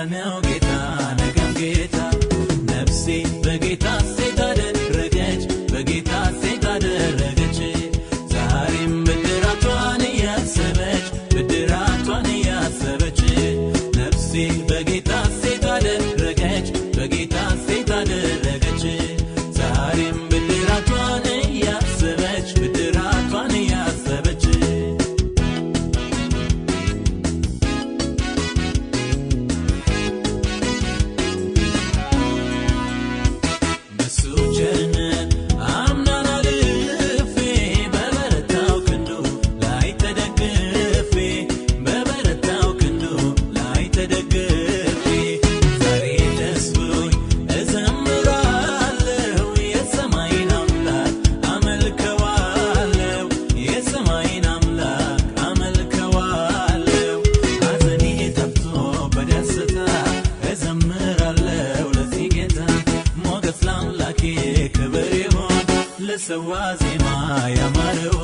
ነው ጌታ፣ ነገም ጌታ። ነፍሴ በጌታ ሐሴት አደረገች፣ በጌታ ሐሴት አደረገች። ዛሬም ብድራቷን እያሰበች፣ ብድራቷን እያሰበች። ነፍሴ በጌታ ሐሴት አደረገች፣ በጌታ ሐሴት አደረገች። ዛሬም ብድራቷን እያሰበች፣ ብድራቷን እያሰበች። በሱ ቸርነት አምናን አልፌ፣ በበረታው ክንዱ ላይ ተደግፌ፣ በበረታው ክንዱ ላይ ተደግፌ፣ ዛሬ ደስ ብሎኝ እዘምራለሁ፣ የሰማይን አምላክ አመልከዋለሁ፣ የሰማይን አምላክ አመልከዋለሁ። ሐዘኔ ጠፍቶ በደስታ እዘምራለሁ ለዚህ ጌታ። ሞገስ ለአምላኬ ክብር ይሁን፣ ልሰዋ ዜማ ያማረውን።